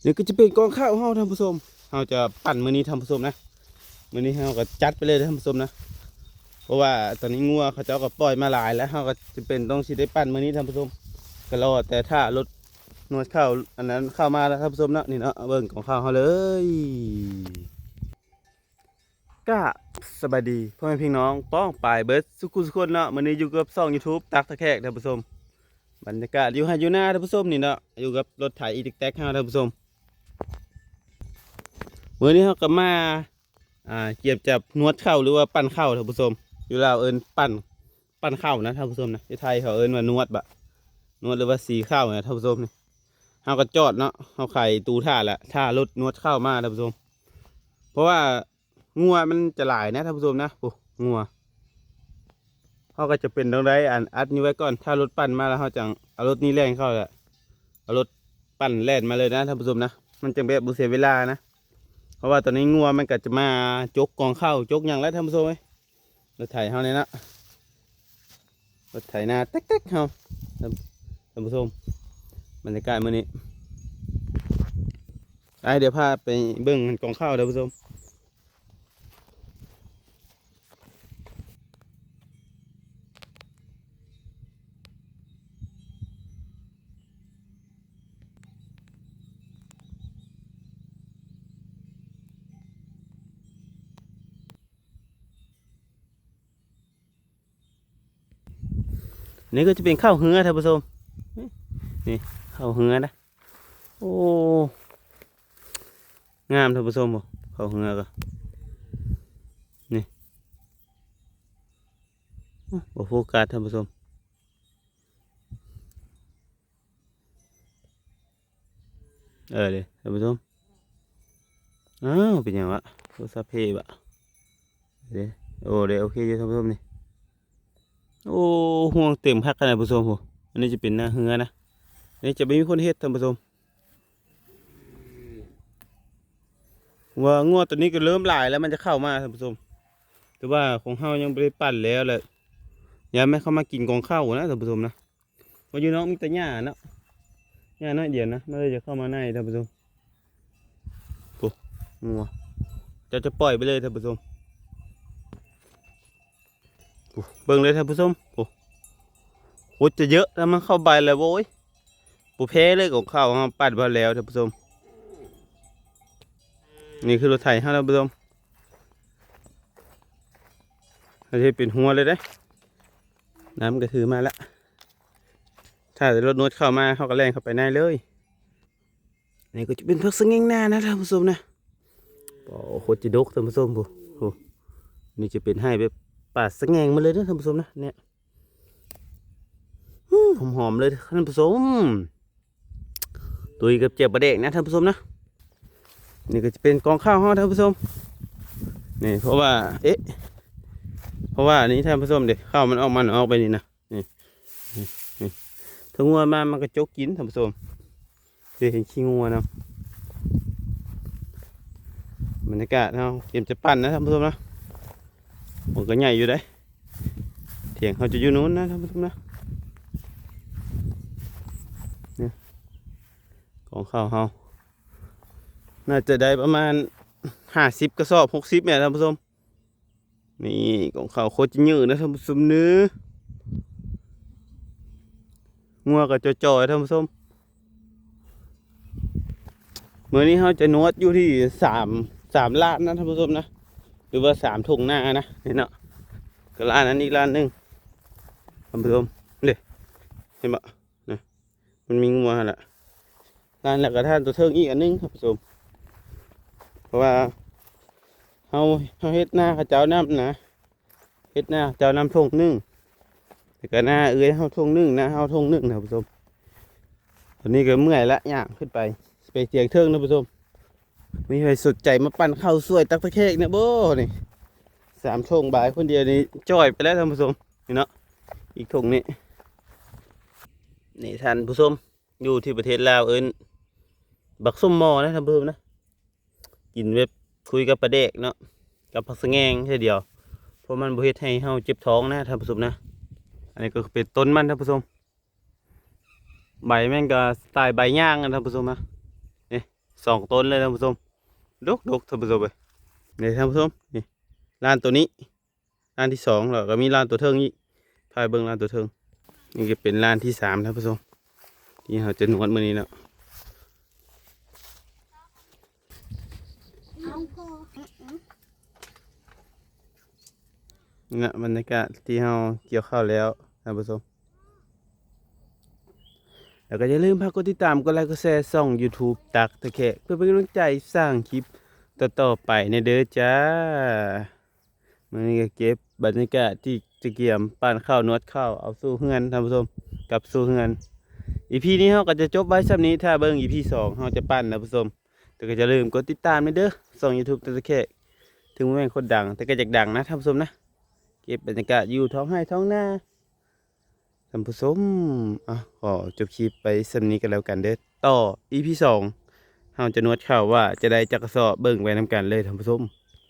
ນີ້ກໍຈະເປັນກອງເຂົ້າເຮົາທ່ານຜູ້ຊົມ ເຮົາຈະປັ້ນມື້ນີ້ທ່ານຜູ້ຊົມນະ ມື້ນີ້ເຮົາກໍຈັດໄປເລີຍເດີທ່ານຜູ້ຊົມນະ ເພາະວ່າຕອນນີ້ງົວເຂົາເຈົ້າກໍປ່ອຍມາຫຼາຍແລ້ວ ເຮົາກໍຈຳເປັນຕ້ອງຊິໄດ້ປັ້ນມື້ນີ້ທ່ານຜູ້ຊົມ ກໍລໍແຕ່ຖ້າລົດນວດເຂົ້າອັນນັ້ນເຂົ້າມາແລ້ວທ່ານຜູ້ຊົມເນາະ ນີ້ເນາະ ເບິ່ງກອງເຂົ້າເຮົາເລີຍ. ກະສະບາຍດີພໍ່ແມ່ພີ່ນ້ອງປ້ອງປາຍເບິດສູ່ຜູ້ສູ່ຄົນເນາະ ມື້ນີ້ຢູ່ກັບຊ່ອງຢູທູບຕັກທ່າແຂກທ່ານຜູ້ຊົມ ບັນຍາກາດຢູ່ໄຮ່ຢູ່ນາທ່ານຜູ້ຊົມນີ້ເນາະ ຢູ່ກັບລົດໄຖອີແຕັກໆເຮົາທ່ານຜູ້ຊົມ ມື້ນີ້ເຮົາກໍມາ ອ່າ ກຽມຈະນວດເຂົ້າ ຫຼືວ່າປັ້ນເຂົ້າທ່ານຜູ້ຊົມ ຢູ່ລາວເອີ້ນປັ້ນ ປັ້ນເຂົ້ານະທ່ານຜູ້ຊົມນະ ຢູ່ໄທເຂົາເອີ້ນວ່ານວດບະ ນວດ ຫຼືວ່າສີເຂົ້ານະທ່ານຜູ້ຊົມນີ້ ເຮົາກໍຈອດເນາະ ເຮົາໄຂຕູຖ້າລະ ຖ້າລົດນວດເຂົ້າມາທ່ານຜູ້ຊົມ ເພາະວ່າ ງົວມັນຈະຫຼາຍນະທ່ານຜູ້ຊົມນະ ໂອ້ ງົວ ເຮົາກໍຈະເປັນຕ້ອງໄດ້ອັນອັດນີ້ໄວ້ກ່ອນ ຖ້າລົດປັ້ນມາແລ້ວ ເຮົາຈັ່ງເອົາລົດນີ້ແລ່ນເຂົ້າແຫຼະ ເອົາລົດປັ້ນແລ່ນມາເລີຍນະທ່ານຜູ້ຊົມນະ ມັນຈັ່ງແບບບໍ່ເສຍເວລານະ ເພາະວ່າຕອນນີ້ງົວມັນກໍຈະມາຈົກກອງເຂົ້າ ຈົກຫຍັງແລ້ວທ່ານຜູ້ຊົມເອີຍ ລົດໄຖເຮົານີ້ນະ ລົດໄຖນາແຕັກໆເຮົາ ທ່ານ ທ່ານຜູ້ຊົມ ບັນຍາກາດມື້ນີ້ ໄປ ດຽວພາໄປເບິ່ງກອງເຂົ້າທ່ານຜູ້ຊົມ. ນີ້ກໍຈະເປັນເຂົ້າເຮືອທ່ານຜູ້ຊົມ ນີ້ເຂົ້າເຮືອນະ ໂອ້ ງາມທ່ານຜູ້ຊົມ ເຂົ້າເຮືອກໍ ນີ້ ບໍ່ໂຟກັສທ່ານຜູ້ຊົມ ເອີ ເດ້ທ່ານຜູ້ຊົມ ອ້າວ ເປັນຫຍັງວະ ໂທລະສັບເພບະ ເດ້ ໂອ້ ເດ້ ໂອເຄຢູ່ທ່ານຜູ້ຊົມນີ້ ໂອ້ ຫ່ວງເຕັມຄັກຂະໜາດຜູ້ຊົມ ໂອ້ ອັນນີ້ຈະເປັນໜ້າເຮືອນະ ອັນນີ້ຈະບໍ່ມີຄົນເຮັດທ່ານຜູ້ຊົມ ວ່າງົວໂຕນີ້ກໍເລີ່ມຫຼາຍແລ້ວ ມັນຈະເຂົ້າມາທ່ານຜູ້ຊົມ ແຕ່ວ່າຂອງເຮົາຍັງບໍ່ໄດ້ປັ້ນແລ້ວແຫຼະ ຢ້ານມັນເຂົ້າມາກິນກອງເຂົ້ານະທ່ານຜູ້ຊົມນະ ວ່າຢູ່ນອກມີແຕ່ຫຍ້າເນາະ ຫຍ້າໜ້ອຍດຽວນະ ມັນເລີຍຈະເຂົ້າມາໃນທ່ານຜູ້ຊົມ ໂອ້ ງົວ ເຈົ້າຈະປ່ອຍໄປເລີຍທ່ານຜູ້ຊົມ ໂອ້ ເບິ່ງເລີຍທ່ານຜູ້ຊົມ ໂອ້ ໂຄດຈະເຍີະ ຖ້າມັນເຂົ້າໄປແລ້ວ ໂອ້ຍ ບໍ່ແພ້ເລີຍຂອງເຂົາ ເຮົາປັ້ນມາແລ້ວທ່ານຜູ້ຊົມ ນີ້ຄືລົດໄຖເຮົາທ່ານຜູ້ຊົມ ເຮົາເຮັດເປັນຮົ້ວເລີຍເດ້ ນ້ຳກໍຖືມາລະ ຖ້າແຕ່ລົດນວດເຂົ້າມາ ເຮົາກໍແລ່ນເຂົ້າໄປໃນເລີຍ ນີ້ກໍຈະເປັນຜັກສະແງງນານະທ່ານຜູ້ຊົມນະ ໂອ້ ໂຄດຈະດົກທ່ານຜູ້ຊົມ ໂອ້ ນີ້ຈະເປັນໄຮ່ແບບປ່າສະແງງມາເລີຍເດີທ່ານຜູ້ຊົມນະ ເນຍ ຫອມໆເລີຍທ່ານຜູ້ຊົມ ຕຸ້ຍກັບແຈ່ວປາແດກນະທ່ານຜູ້ຊົມນະ ນີ້ກໍຈະເປັນກອງເຂົ້າເຮົາທ່ານຜູ້ຊົມ ນີ້ ເພາະວ່າ ເອະ ເພາະວ່ານີ້ທ່ານຜູ້ຊົມເດ້ ເຂົ້າມັນອອກ ມັນອອກໄປນີ້ນະ ນີ້ ນີ້ ຖ້າງົວມາມັນກໍຈົກກິນທ່ານຜູ້ຊົມ ຊິເຫັນຂີ້ງົວນຳ ບັນຍາກາດເຮົາກຽມຈະປັ້ນນະທ່ານຜູ້ຊົມນະ ມັນກໍໃຫຍ່ຢູ່ເດ້ ຖຽງເຮົາຈະຢູ່ໂນ້ນນະທ່ານຜູ້ຊົມນະ ນີ້ ກອງເຂົ້າເຮົາ ໜ້າຈະໄດ້ປະມານຫ້າສິບກະສອບ ຫົກສິບແມ່ນທ່ານຜູ້ຊົມ ນີ້ກອງເຂົ້າໂຄດຈະເຍີນະທ່ານຜູ້ຊົມເນີ ງົວກໍຈ່ອຍໆທ່ານຜູ້ຊົມ ມື້ນີ້ເຮົາຈະນວດຢູ່ທີ່ສາມ ສາມລ້ານນະທ່ານຜູ້ຊົມນະ ຫຼືວ່າສາມທົ່ງນານະ ນີ້ເນາະ ກໍລ້ານນັ້ນອີກລ້ານໜຶ່ງ ທ່ານຜູ້ຊົມ ເດ້ ເຫັນບໍ່? ນະ ມັນມີງົວຫັ້ນລະ ນັ້ນແຫຼະ ກະທ່ານຕົວເທິງອີກອັນໜຶ່ງທ່ານຜູ້ຊົມ ເພາະວ່າເຮົາ ເຮົາເຮັດນາເຂົາເຈົ້ານຳນະ ເຮັດນາເຂົາເຈົ້ານຳທົ່ງໜຶ່ງ ແລ້ວກະນາເອື້ອຍເຮົາທົ່ງໜຶ່ງ ນາເຮົາທົ່ງໜຶ່ງທ່ານຜູ້ຊົມ ຕອນນີ້ກໍເມື່ອຍລະ ຍ່າງຂຶ້ນໄປ ໄປຕຽງເທິງທ່ານຜູ້ຊົມ ມີໃຜສົນໃຈມາປັ້ນເຂົ້າຊ່ວຍຕັກຕະແຄກແດ່ບໍ່ນີ້ ສາມຖົງບາຍຄົນດຽວນີ້ຈ່ອຍໄປແລ້ວທ່ານຜູ້ຊົມ ນີ້ເນາະ ອີກຖົງນີ້ ນີ້ທ່ານຜູ້ຊົມ ຢູ່ທີ່ປະເທດລາວເອີ້ນບັກສົ້ມໝໍ້ນະທ່ານຜູ້ຊົມນະ ກິນແບບຄຸຍກັບປາແດກເນາະ ກັບຜັກສະແງງເທື່ອດຽວ ເພາະມັນບໍ່ເຮັດໃຫ້ເຮົາເຈັບທ້ອງນະທ່ານຜູ້ຊົມນະ ອັນນີ້ກໍເປັນຕົ້ນມັນທ່ານຜູ້ຊົມ ໃບມັນກໍສະໄຕໃບຍ່າງນະທ່ານຜູ້ຊົມນະ ນີ້ ສອງຕົ້ນເລີຍທ່ານຜູ້ຊົມ ດົກໆ ທ່ານຜູ້ຊົມເອີຍ. ນີ້ທ່ານຜູ້ຊົມ ນີ້ລານໂຕນີ້ ລານທີສອງ ແລ້ວກໍມີລານໂຕເທິງອີກ. ພາເບິ່ງລານໂຕເທິງ. ນີ້ກໍເປັນລານທີສາມ ທ່ານຜູ້ຊົມ ທີ່ເຮົາຈະນວດມື້ນີ້ເນາະ. ນີ້ນະ ບັນຍາກາດທີ່ເຮົາກ່ຽວເຂົ້າແລ້ວ ທ່ານຜູ້ຊົມ. ແລ້ວກໍຢ່າລືມຝາກກົດຕິດຕາມ ກົດໄລ ກົດແຊ ຊ່ອງ YouTube ຕັກຕະແຄກ ເພື່ອເປັນກຳລັງໃຈສ້າງຄລິບຕໍ່ໆໄປແດ່ເດີຈ້າ. ມື້ນີ້ກໍເກັບບັນຍາກາດທີ່ຈະກຽມປັ້ນເຂົ້າ ນວດເຂົ້າ ເອົາສູ່ເຮືອນ ທ່ານຜູ້ຊົມ ກັບສູ່ເຮືອນ. ອີພີນີ້ເຮົາກໍຈະຈົບໄວ້ສ່ຳນີ້ ຖ້າເບິ່ງອີພີສອງເຮົາຈະປັ້ນ ທ່ານຜູ້ຊົມ. ແຕ່ກໍຢ່າລືມກົດຕິດຕາມແດ່ເດີ ຊ່ອງ YouTube ຕັກຕະແຄກ. ເຖິງບໍ່ແມ່ນຄົນດັງ ແຕ່ກໍຢາກດັງນະ ທ່ານຜູ້ຊົມນະ. ເກັບບັນຍາກາດຢູ່ທ້ອງໄຮ່ທ້ອງນາ ທ່ານຜູ້ຊົມ. ອ່ະ ຂໍຈົບຄລິບໄປສ່ຳນີ້ກໍແລ້ວກັນເດີ. ຕໍ່ອີພີສອງ ເຮົາຈະນວດເຂົ້າວ່າຈະໄດ້ຈັກກະສອບ ເບິ່ງໄປນຳກັນເລີຍ ທ່ານຜູ້ຊົມ.